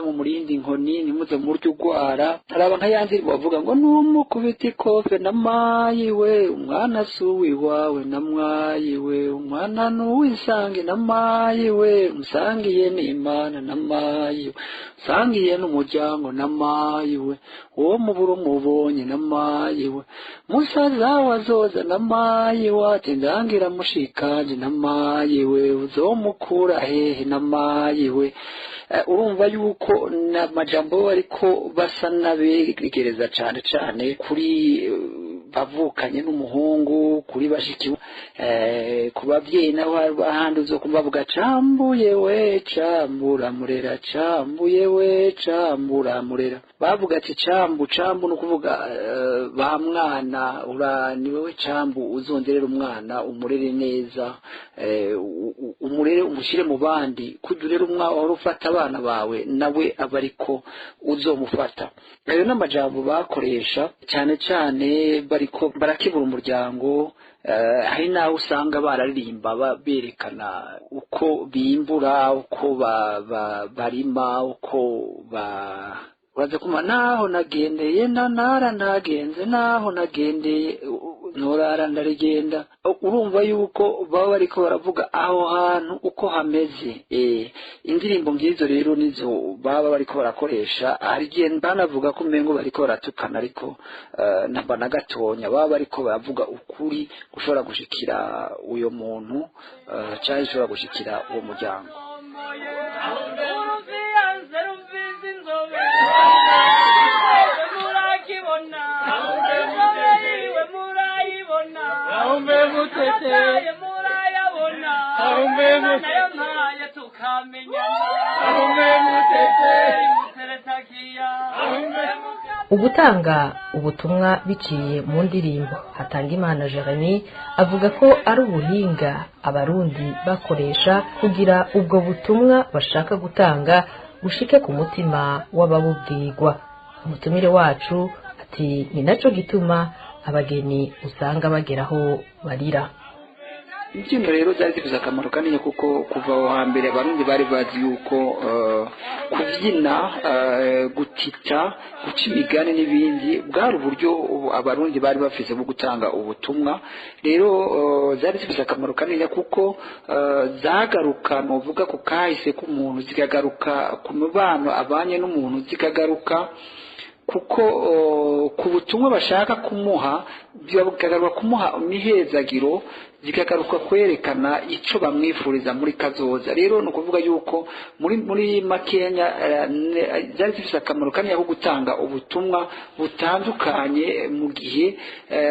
mu murindi nkoni, ntimuze mu buryo ugwara. Araba nka yanzi bavuga ngo numukubita ikofe na mayiwe, umwana si uwiwawe na mwayiwe, umwana nuwisange na mayiwe, umusangiye n'Imana na mayiwe, usangiye n'umuryango na mayiwe, uwo muburo mubonye na mayiwe, musaza wazoza na mayiwe, ati ndangira mushikanje na mayiwe, uzomukura hehe na mayiwe. Urumva yuko n'amajambo ariko basa n'abegereza cyane cyane kuri bavukanye n'umuhungu, kuri bashiki, ku babyeyi nabo ahandi uzokumva bavuga cambuye we cambura murera, cambuye we cambura murera. Bavuga ati cambu cambu, ni ukuvuga ba mwana ura ni wewe cambu, uzonderera umwana umurere neza, umurere umushyire mu bandi, kujya urera umwana wari ufata abana bawe nawe aba ariko uzomufata. Ayo n'amajambo bakoresha cyane cyane bariko barakibura umuryango. Hari naho usanga bararirimba berekana uko bimbura, uko barima, uko uraza kuma naho nagendeye na nara nagenze, naho nagendeye ntorara ndarigenda. Urumva yuko baba bariko baravuga aho hantu uko hameze. Indirimbo ngizo rero nizo baba bariko barakoresha. Hari igihe banavuga ko umengo bariko baratukana, ariko namba na gatonya baba bariko baravuga ukuri gushobora gushikira uyo muntu cyangwa ushobora gushikira uwo muryango. Ugutanga ubutumwa biciye mu ndirimbo, Hatangimana Jeremy avuga ko ari ubuhinga abarundi bakoresha kugira ubwo butumwa bashaka gutanga bushike ku mutima w'ababubwirwa. Umutumire wacu ati ni naco gituma abageni usanga bageraho barira. Imbyino rero zari zifite akamaro kanini, kuko kuva aho hambere Abarundi bari bazi yuko kubyina, gutita, guca imigani n'ibindi bwari uburyo Abarundi bari bafise bwo gutanga ubutumwa. Rero zari zifite akamaro kanini, kuko zagaruka novuga ku kahise k'umuntu, zikagaruka ku mubano abanye n'umuntu, zikagaruka kuko ku butumwa bashaka kumuha, bikagaruka kumuha imihezagiro, zikagaruka kwerekana icyo bamwifuriza muri kazoza. Rero ni ukuvuga yuko muri makenya zari zifite akamaro kanini ko gutanga ubutumwa butandukanye mu gihe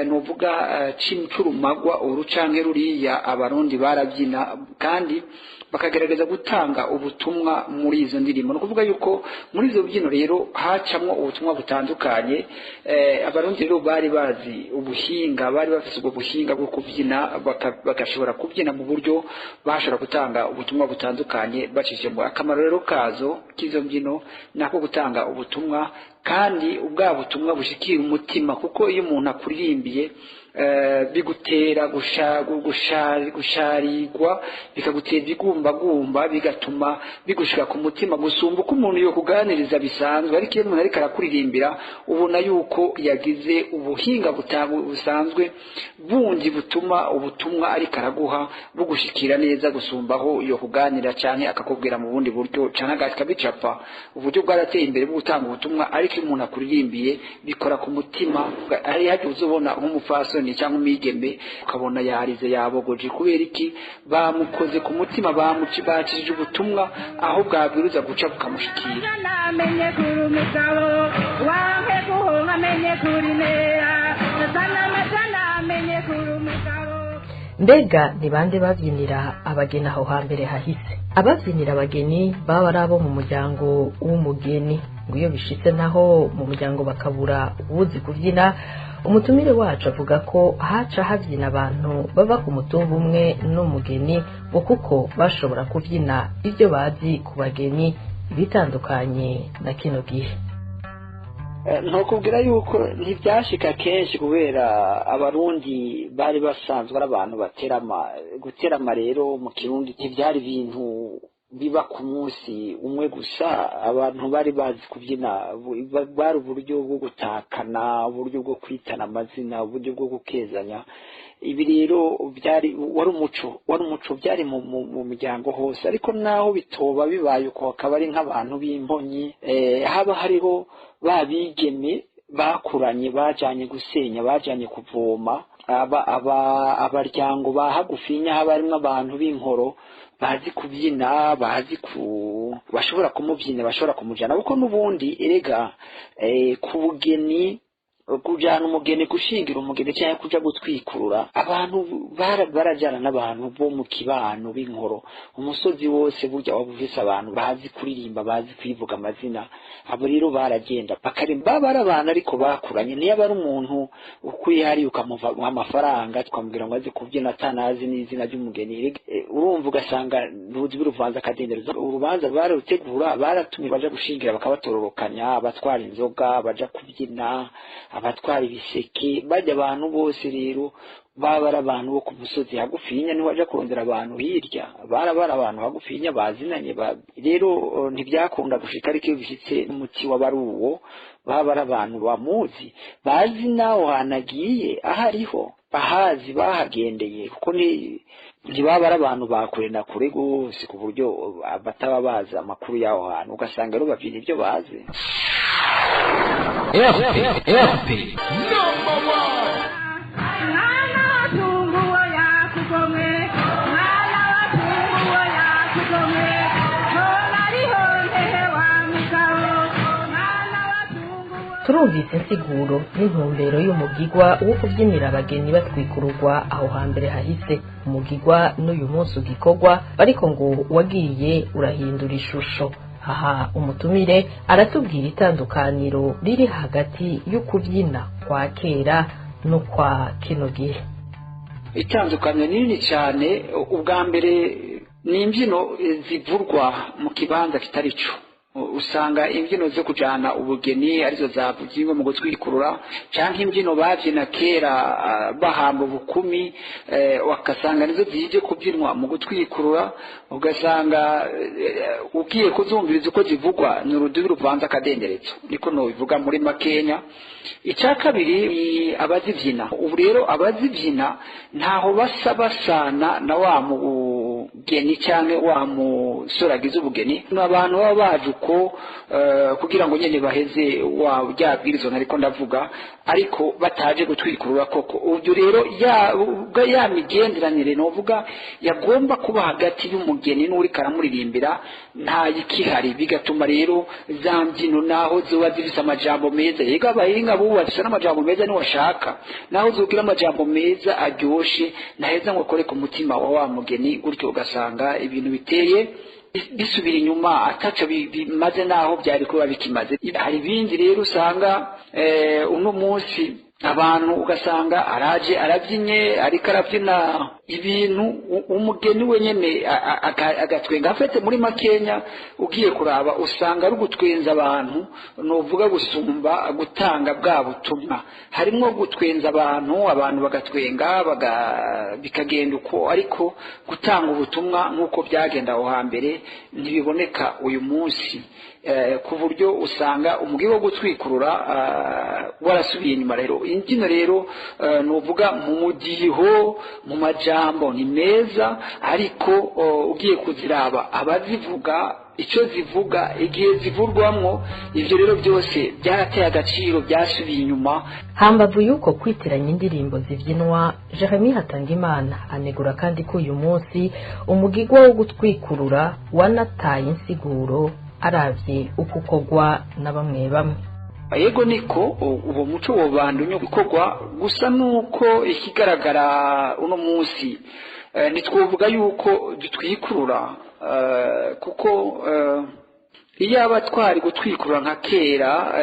nuvuga c'urumagwa uru canke ruriya. Abarundi barabyina kandi bakagerageza gutanga ubutumwa muri izo ndirimbo. Ni ukuvuga yuko muri izo byino rero hacamwo ubutumwa butandukanye. Abarundi rero bari bazi ubuhinga, bari bafise ubwo buhinga bwo kubyina, bagashobora kubyina mu buryo bashobora gutanga ubutumwa butandukanye bacishije mu. Akamaro rero kazo k'izo mbyino ni ako gutanga ubutumwa, kandi ubwa butumwa bushikira umutima, kuko iyo umuntu akuririmbiye bigutera gusharigwa, bikagutera ibigumbagumba, bigatuma bigushika ku mutima gusumba uko umuntu yo kuganiriza bisanzwe. Ariko iyo umuntu ariko arakuririmbira, ubona yuko yagize ubuhinga busanzwe bundi butuma ubutumwa ariko araguha bugushikira neza gusumbaho yo kuganira cyane akakubwira mu bundi buryo cyane akabicapa. Uburyo bwarateye imbere bwo gutanga ubutumwa, ariko iyo umuntu akuririmbiye bikora ku mutima. Hari hagiye uzubona nk'umupfasoni cyangwa umwigeme, ukabona yarize, yabogoje. Kubera iki? Bamukoze ku mutima, bacishije ubutumwa aho bwabwiruza guca bukamushikira. Namenye kuri umugabo wanke guhunga, amenye kuri nera namenye kuri umugabo. Mbega ni bande babyinira abageni aho hambere hahise? Ababyinira abageni baba ari abo mu muryango w'umugeni. Ngo iyo bishitse naho mu muryango bakabura uwuzi kubyina, umutumire wacu avuga ko haca habyina abantu bava ku mutumba umwe n'umugeni, ngo kuko bashobora kubyina ibyo bazi ku bageni, bitandukanye na kino gihe. Ntukubwira yuko ntibyashika kenshi, kubera Abarundi bari basanzwe ari abantu baterama. Guterama rero mu Kirundi ntibyari ibintu biba ku munsi umwe gusa. Abantu bari bazi kubyina, bari uburyo bwo gutakana, uburyo bwo kwitana amazina, uburyo bwo gukezanya. Ibi rero byari wari umuco, byari mu miryango hose. Ariko naho bitoba bibaye uko, akaba ari nk'abantu b'imbonyi, haba hariho ba bigeme bakuranye, bajanye gusenya, bajanye kuvoma, abaryango ba hagufinya, haba harimo abantu b'inkoro bazi kubyina, bazi ku bashobora kumubyina, bashobora kumujyana. Kuko n'ubundi erega ku bugeni, kujyana umugeni, gushingira umugeni cyangwa kuja gutwikurura, abantu barajyana n'abantu bo mu kibano b'inkoro. Umusozi wose burya waba ufise abantu bazi kuririmba, bazi kwivuga amazina. Abo rero baragenda bakarimba, bari abantu ariko bakuranye. Niyo aba ari umuntu ukwiye hariya ukamuha amafaranga, tukamubwira ngo azi kubyina atanazi n'izina ry'umugeni, urumva ugasanga ruzi biruvanze akadenderezo. Urubanza bararutegura, baratumye baja gushingira, bakabatororokanya, abatwara inzoga, baja kubyina, abatwara ibiseke, bajya abantu bose. Rero baba ari abantu bo ku musozi hagufinya, niho baja kurondera abantu hirya, barabara abantu hagufinya bazinanye. Rero ntibyakunda gushika, ariko iyo bishitse n'umuti waba ari uwo, baba ari abantu bamuzi, bazi naho hantu agiye ahariho, bahazi, bahagendeye, kuko ntibaba ari abantu ba kure na kure rwose ku buryo bataba bazi amakuru y'aho hantu. Ugasanga rero babyina ibyo bazi. RP Mwana watunguwo yakugomwe, mwana watunguwo yakugomwe, hoba ariho ntehe wa mugabo, mwana watunguwo. Turumvise insiguro n'intumbero y'umugigwa wo kubyinira abageni batwikururwa aho hambere hahise. Umugigwa n'uyu munsi ugikorwa, ariko ngo wagiye urahindura ishusho. Aha umutumire aratubwira itandukaniro riri hagati y'ukubyina kwa kera no kwa kino gihe. Itandukaniro ni rinini cyane. Ubwa mbere ni imbyino zivurwa mu kibanza kitari cyo. Usanga imbyino zo kujana ubugeni arizo zavugirwa mu gutwikurura, canke imbyino bavyina kera bahamba ubukumi, wakasanga nizo zije kubyinwa mu gutwikurura. Ugasanga ugiye kuzumviriza uko zivugwa ni urudubi ruvanze akadenderezo, niko nobivuga muri makenya. Icya kabiri ni abazibyina. Ubu rero abazibyina ntaho basa basana na wa mugeni cyangwa wa musore agize ubugeni. Ni abantu baba baje uko kugira ngo nyene baheze wa rya bwirizo nariko ndavuga, ariko bataje gutwikurura koko. Ubyo rero ya migenderanire novuga yagomba kuba hagati y'umugeni n'uri karamuririmbira nta yikihari, bigatuma rero za mbyino naho zoba zifise amajambo meza, yego abahinga bubatse n'amajambo meza niwashaka, naho zogira amajambo meza aryoshe naheza ngo akore ku mutima wa mugeni, gutyo ugasanga ibintu biteye bisubira inyuma ataco bimaze naho byari kuba bikimaze. Hari ibindi rero usanga uno munsi abantu ugasanga araje arabyinye, ariko arabyina ibintu umugeni we nyene agatwenga. Afite muri makenya ugiye kuraba usanga ari gutwenza abantu, novuga gusumba gutanga bwa butumwa. Harimo gutwenza abantu bagatwenga bikagenda uko, ariko gutanga ubutumwa nk'uko byagenda aho hambere ntibiboneka uyu munsi, ku buryo usanga umugi wo gutwikurura warasubiye inyuma. Rero imbyino rero nuvuga mu mudiho mu majambo ni meza, ariko ugiye kuziraba abazivuga icyo zivuga igihe zivurwamwo, ivyo rero byose byarateye agaciro byasubiye inyuma. Hambavu yuko kwitiranya indirimbo zibyinwa, Jeremy Hatangimana anegura kandi ko uyu munsi umugigwa wo gutwikurura wanataye insiguro aravye uko ukogwa na bamwe bamwe. Yego niko uwo muco wobandunye ukogwa, gusa nuko ikigaragara uno munsi nitwovuga yuko dutwikurura, kuko iyo abatwari gutwikurura nka kera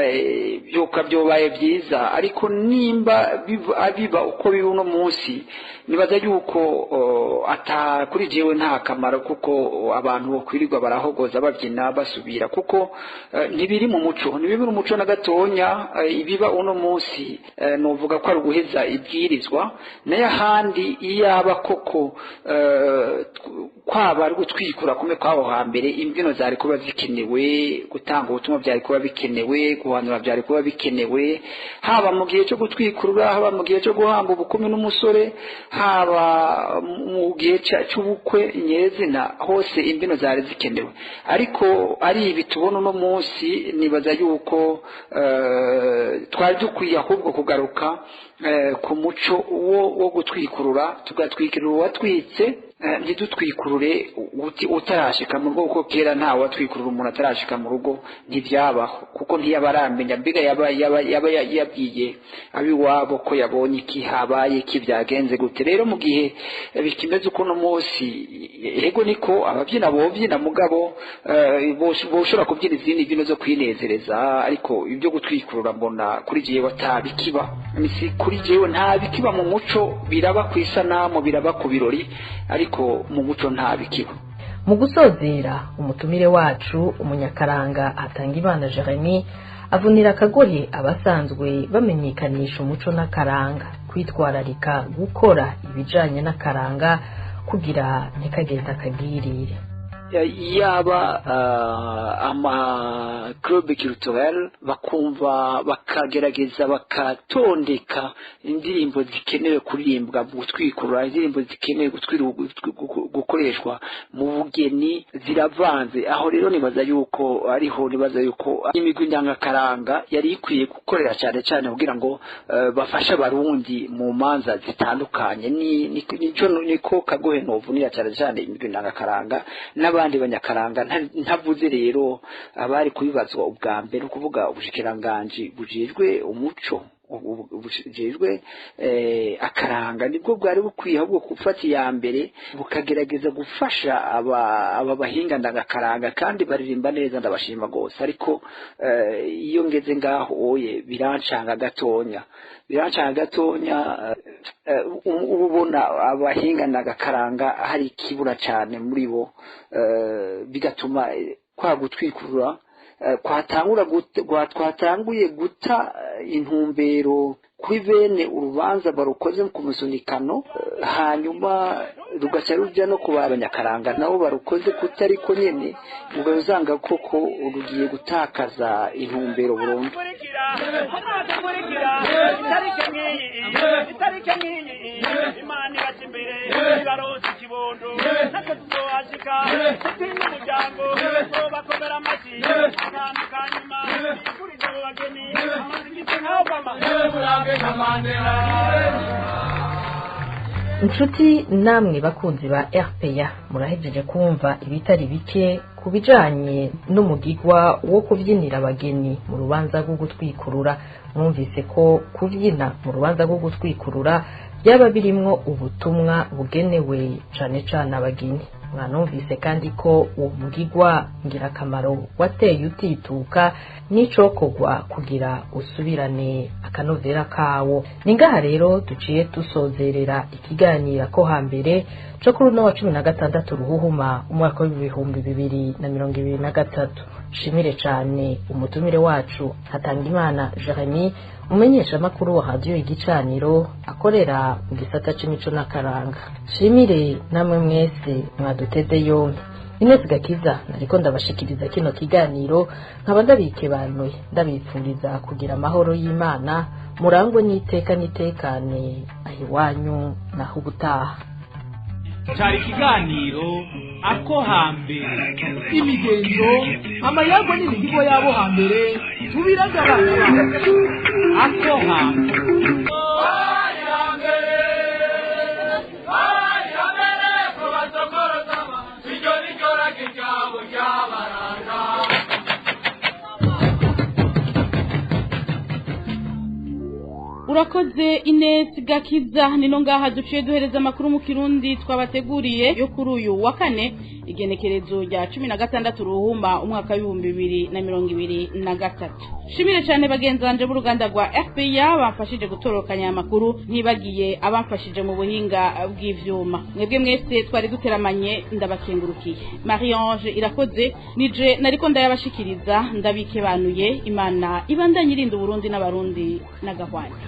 byoka byobaye byiza, ariko nimba biba uko biri uno munsi nibaza yuko ata kuri jewe nta kamaro, kuko abantu bokwirirwa barahogoza babyina basubira, kuko ntibiri mu muco, ntibiri mu muco na gatonya. Ibiba uno munsi novuga ko ari guheza ibwirizwa, nayo ahandi iyaba koko kwaba ari gutwikura kumwe kwabo hambere, imbyino zari kuba zikenewe, gutanga ubutumwa byari kuba bikenewe, guhanura byari kuba bikenewe, haba mu gihe cyo gutwikurura, haba mu gihe cyo guhamba ubukumi n'umusore, haba mu gihe cy'ubukwe nyezina, hose imbyino zari zikenewe. Ariko ari ibi tubona uno munsi nibaza yuko twari dukwiye ahubwo kugaruka ku muco wo gutwikurura, tugatwikirura uwatwitse, ntidutwikurure utarashika mu rugo, kuko kera nta watwikurura umuntu atarashika mu rugo, ntibyabaho, kuko ntiyabaramenya mbega yaba yabwiye abiwabo ko yabonye iki habaye iki byagenze gute. Rero mu gihe bikimeze uko no munsi, yego niko ababyina bobyina mugabo boshobora kubyina izindi mbyino zo kwinezereza, ariko ibyo gutwikurura mbona kuri jewe atabikiba, kuri jewe nta bikiba mu muco, biraba ku isanamu, biraba ku birori, ariko mu muco nta bikiba. Mu gusozera umutumire wacu umunyakaranga Hatangimana Jeremy avunira akagohe abasanzwe bamenyekanisha umuco n'akaranga kwitwararika gukora ibijanye n'akaranga kugira ntikagenda akagirire. Yaba ama club culturel bakumva bakagerageza bakatondeka indirimbo zikenewe kuririmbwa mu gutwikurura, indirimbo zikenewe gukoreshwa mu bugeni ziravanze. Aho rero nibaza yuko ariho nibaza yuko imigwi ndangakaranga yari ikwiye gukorera cyane cyane kugira ngo bafashe abarundi mu manza zitandukanye. Nico niko kagohe novunira cyane cyane imigwi ndangakaranga n'abandi banyakaranga. Ntavuze rero abari kubibazwa ubwa mbere, ukuvuga ubushikiranganji bujejwe umuco, bujejwe akaranga, nibwo bwari bukwiye ahubwo gufata iya mbere bukagerageza gufasha aba bahinga ndangakaranga, kandi baririmba neza ndabashima gose. Ariko iyo ngeze ngaho oye birancanga gatonya, ubona abahinga ndangakaranga hari ikibura cyane muri bo, bigatuma kwa gutwikurura Kwatanguye guta intumbero kuri bene urubanza barukoze ku musunikano, hanyuma rugaca ruja no ku banyakaranga nabo barukoze kutariko nyene, ugasanga koko rugiye gutakaza intumbero burundu. Imana ibaca imbere ibaronse ikibondo natwe tuzohashika tutinde umuryango tuzobakomera amashyi akantu ka nyuma bifuriza abo bageni amazigiti nka Obama. Inshuti namwe bakunzi ba RPA, murahejeje kumva ibitari bike ku bijanye n'umugigwa wo kuvyinira abageni mu rubanza rwo gutwikurura. Mwumvise ko kuvyina mu rubanza rwo gutwikurura byaba birimwo ubutumwa bugenewe cane cane abageni. Mwanumvise kandi ko uwo mugigwa ngirakamaro wateye utituka n'icokorwa kugira usubirane akanovera kawo. Ni ngaha rero duciye dusozerera ikiganiro ko hambere co kuri uno wa 16 Ruhuhuma umwaka w'2023. Shimire cane umutumire wacu Hatangimana Jeremy, umenyesha makuru wa radio Igicaniro akorera mu gisata c'imico n'akaranga. Shimire namwe mwese mwaduteze yombi. Ines Gakiza nariko ndabashikiriza kino kiganiro, nkaba ndabikebanuye ndabipfuriza kugira amahoro y'Imana, murangwe n'iteka n'itekane ahiwanyu naho ubutaha. Cari ikiganiro ako hambere, imigenzo, amayagwa n'imihigo yabo hambere tubiraga abana ako hambere. Urakoze Ines Gakiza. Nino ngaha duciye duhereza amakuru mu Kirundi twabateguriye yo kuri uyu wa kane, igenekerezo rya 16 Ruhuma umwaka w'2023. Shimire cyane bagenzi banje b'uruganda rwa RPA bamfashije gutorokanya amakuru, ntibagiye abamfashije mu buhinga bw'ivyuma. Mwebwe mwese twari duteramanye ndabakengurukiye. Marie Ange Irakoze nije nariko ndayabashikiriza, ndabikebanuye. Imana ibandanye irinda Burundi n'abarundi n'agahwanya.